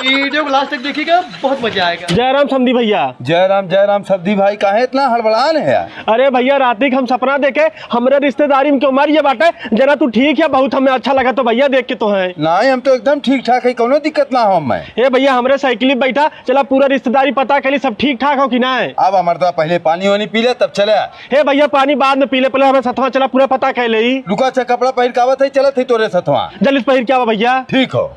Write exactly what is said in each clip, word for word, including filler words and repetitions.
वीडियो को लास्ट तक देखिएगा, बहुत मजा आएगा। जय राम समधी भइया। जय राम, जय राम समधी भाई, काहे इतना हड़बड़ान है यार? अरे भइया, राती के हम सपना देखे, हमरे रिश्तेदारी में केउ मरिये बाटे, जना तू ठीक है, बहुत हमें अच्छा लगा तो भइया देख के तो है। नाहीं, हम तो एकदम ठीक ठाक है, कउनो दिक्कत ना हो हमें। ए भइया, हमरे साइकिल पे बैठा, चला पूरा रिश्तेदारी पता कइली, सब ठीक ठाक हो कि नाहीं? अब मर्दवा पहिले पानी वानी पी ले, तब चले। हे भइया, पानी बाद में पी ले, पहिले हमरे सथवा चला, पूरा पता कइ लेई। रुका, अच्छा कपड़ा पहिर के आवत है, चलत है तोरे सथवा। जल्दी से पहिर के आवा भइया। ठीक हो।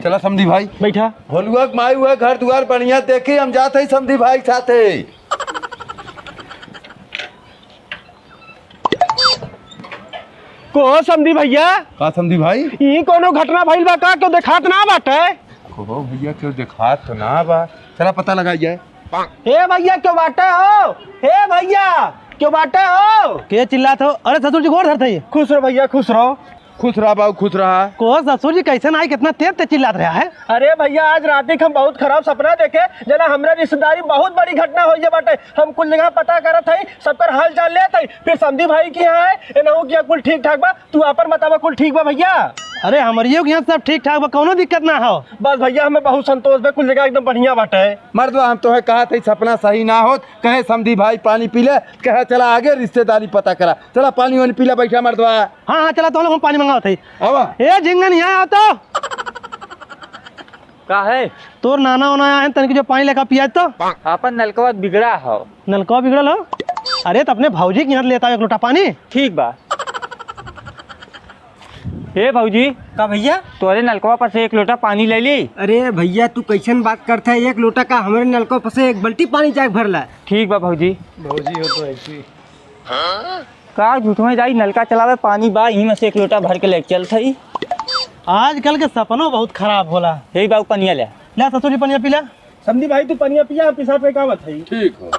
चला समधी भाई। बैठा। भोलुआ के माई हुआ घर दुआर बढ़िया देखी, हम जात हई समधी भाई के साथे। को समधी भइया? का समधी भाई? ई कउनो घटना भइल बा का? केउ देखात ना बाटे? को भइया, केउ देखात तो ना बा। चला पता लगाई जाए। हे भइया, केउ बाटे हो? हे भइया, केउ बाटे हो? के चिल्लात हो? अरे ससुर जी, गोड़ धरत हई। खुश रहो भइया, खुश रहो। खुश रहा बाबू, खुश रहा। को ससुर जी, कइसन आई, कितना तेज तेज चिल्लात रहा है? अरे भइया, आज राती के हम बहुत खराब सपना देखे, जना हमरे रिश्तेदारी बहुत बड़ी घटना होइ बाटे। हम कुल जगह पता करत हई, सबकर हाल चाल लेत हई, फिर समधी भाई के यहाँ आए, एनहू किया कुल ठीक ठाक बा। तू आपन बतावा, कुल ठीक बा भइया? अरे हमरियो के यहाँ सब ठीक ठाक बा, कउनो दिक्कत ना हो। बस भइया, हमें बहुत संतोष बा, कुल जगह एकदम बढ़िया बाटे। मर्दवा, हम तोहे कहत हई सपना सही ना होत, कहे समधी भाई पानी पी ले, कहे चला आगे रिश्तेदारी पता करा। चला पानी वानी पी ले, बैठा मर्दवा। हाँ, हाँ, चला, तो हम पानी मंगावत हई। आवा। ए झिंगन, यहाँ आओ तो। का है? तोर नाना ओना आए हैं, तनिक जो पानी लेकर पिया तो। आपन नलकवा बिगड़ा हो। नलकवा बिगड़ल हो? अरे, तो अपने भौजी के यहाँ लेता हो एक लोटा पानी। ठीक बा। ए भौजी। का भइया? तोरे नलकवा पर से एक लोटा पानी ले ली। अरे भइया, तू कइसन बात करत है? एक लोटा का, हमरे नलकवा पर से एक बल्टी पानी जाके भर ला। ठीक बा भौजी। भौजी हो तो ऐसी। का झूठ में जाई, नलका चलावे, पानी बा, इही में से एक लोटा भर के लेके चलत हई। आजकल के सपनो बहुत खराब होला। हे बाबू, पनिया ले। ले ससुर जी, पनिया पी ले। समधी भाई, तू पनिया पिया, हम पेशाब करके आवत हई। ठीक हो।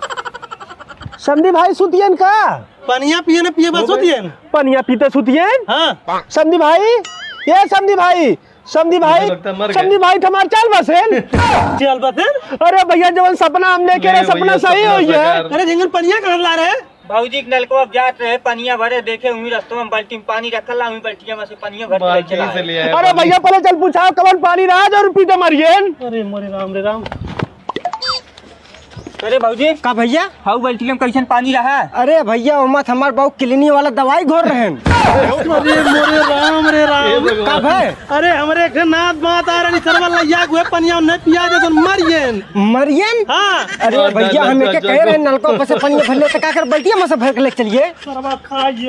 समधी भाई, सुतियन का? पनिया पिए न पिए बस सुतियन। पनिया पीते सुतियन? हाँ। समधी भाई, ए समधी भाई, समधी भाई, मुझे लगता है मर गए। समधी भाई, हमार चाल बसेन। चाल बसेन? अरे भइया, जवन सपना हम देखे रहे, सपना सही होइ है। अरे झिंगन, पनिया कहाँ ला रहे? भौजी के नलकवा जात रहे, पनिया भरे, देखे उहीं रस्तवा में बाल्टी में पानी रखल रहा, उहीं बल्टिया में से पनिया भर के ले चला आए। अरे भइया, पहिले चल पूछाओ कवन पानी रहा जउन पीते मरियन। अरे मोरे राम रे राम। अरे भौजी। का भइया? हऊ बल्टिया में कइसन पानी रहा? अरे भइया, ओमा त हमार बाऊ किलनी वाला दवाई घोर रहेन। अरे मोरे राम रे राम। का भय? अरे हमरे एक नात बात आ रही, सरवा लइया के उहे पनिया नहीं पिया दे तो मरियन। मरियन? हाँ। अरे भइया, हम एके कहे रहे नलका पर से पनिया भर ले, त का कर बल्टिया में से भर के ले चलिए। सरवा खाइए।